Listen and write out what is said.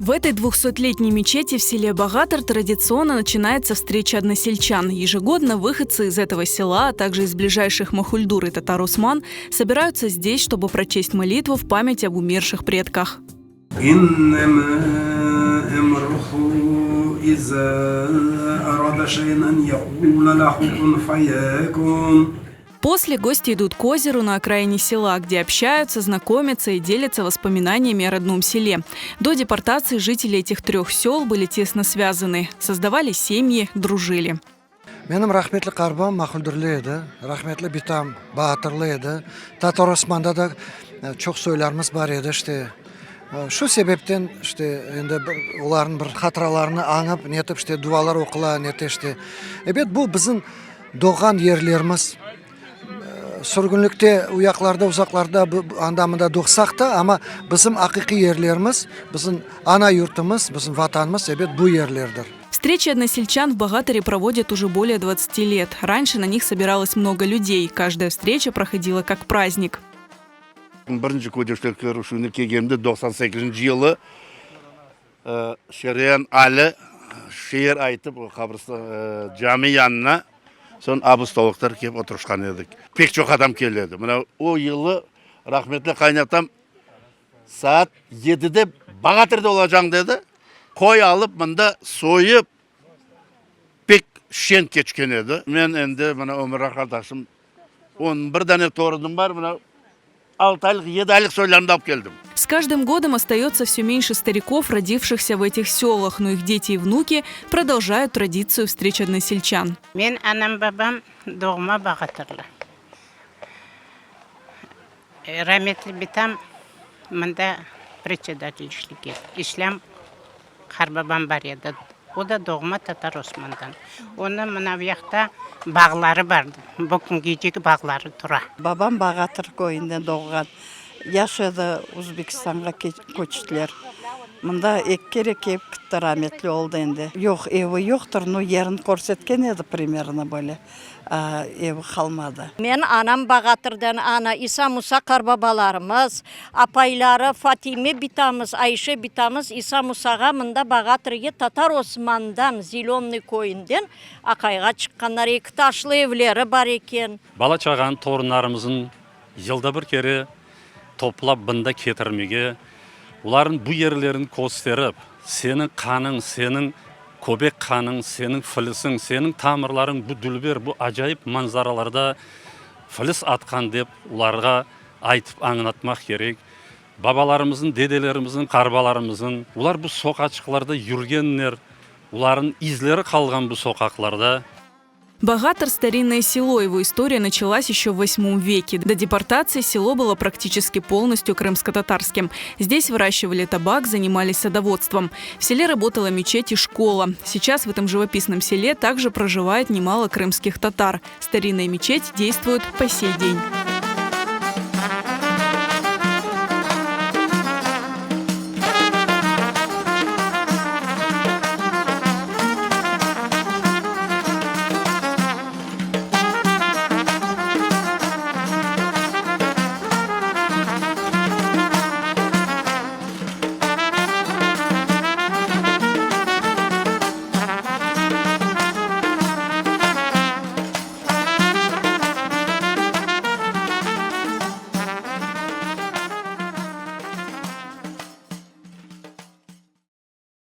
В этой 200-летней мечети в селе Багатыр традиционно начинается встреча односельчан. Ежегодно выходцы из этого села, а также из ближайших Махульдур и Татар-Усман собираются здесь, чтобы прочесть молитву в память об умерших предках. После гости идут к озеру на окраине села, где общаются, знакомятся и делятся воспоминаниями о родном селе. До депортации жители этих трех сел были тесно связаны, создавали семьи, дружили. Menim rahmetli qarbam Mahuldürli edi, rahmetli bitam Baatırlı edi. Tatar Osmanda da çoq soylarımız bar edi, işte. Şu sebepten, işte, endi bir olarnıñ bir hatıralarını añıp, netip, işte, dualar oqula, nete, işte. Ebet, bu bizim doğğan yerlerimiz. Sürgünlikte, uyaqlarda, uzaqlarda, anda-mında doğsaq da, amma bizim aqiqiy yerlerimiz, bizim ana yurtumız, bizim Vatanımız, ebet, bu yerlerdir. Встречи односельчан в Багатыре проводят уже более 20 лет. Раньше на них собиралось много людей. Каждая встреча проходила как праздник. Birinci ködeşler körüşüvine kelgenimde 98-nci yılı Şeryan Ali şiir aytıp, o qabristan, cami yanına, soñ abıstolıqlar kelip oturışqan edik. Pek çoq adam keledi. Mına o yılı rahmetli qaynatam saat yedide Bağatırda olacañ dedi. Qoy alıp mında soyıp pek şeñ keçken edi. Men endi mına ömür arqadaşım, onıñ bir dane torunım bar, mına Altı aylıq, yedi aylıq soylarımnı alıp keldim. С каждым годом остается все меньше стариков, родившихся в этих селах, но их дети и внуки продолжают традицию встреч односельчан. Men anam-babam doğma Bağatırlı. Rametli bitam mında predsedatelişlik etti. İslâm qarbabam bar edi, o da doğma Tatar Osmandan. Onıñ mına bu yaqta bağları bar, bu küngecek bağları tura. Babam Bağatır köyünde doğğan. Yaş edi, Uzbekistanğa köçtiler. Mında eki kere kelip kitti, rametli oldı endi. Yoq, evi yoqtır, nu yerini körsetken edi primerno böyle. Evi qalmadı. Men anam Bağatırdan, ana İsa Musa qarbabalarımız, apayları Fatime bitamız, Ayşe bitamız İsa Musağa mında Bağatırge Tatar Osmandan, Zelönnıy köyünden aqayğa çıqqanlar. Eki taşlı evleri bar eken. Bala-çağanı, torunlarımızın yılda bir kere toplap bında ketirmege, olarnıñ bu yerlerini kösterip, seniñ qanıñ, seniñ köbek qanıñ, seniñ filisiñ, seniñ tamırlarıñ bu dülber, bu acayip manzaralarda filis atqan dep olarğa aytıp añlatmaq kerek. Babalarımıznıñ, dedelerimizniñ, qarbalarımıznıñ, olar bu soqaçıqlarda yürgenler, olarnıñ izleri qalğan bu soqaqlarda. Багатыр – старинное село. Его история началась еще в восьмом веке. До депортации село было практически полностью крымско-татарским. Здесь выращивали табак, занимались садоводством. В селе работала мечеть и школа. Сейчас в этом живописном селе также проживает немало крымских татар. Старинная мечеть действует по сей день.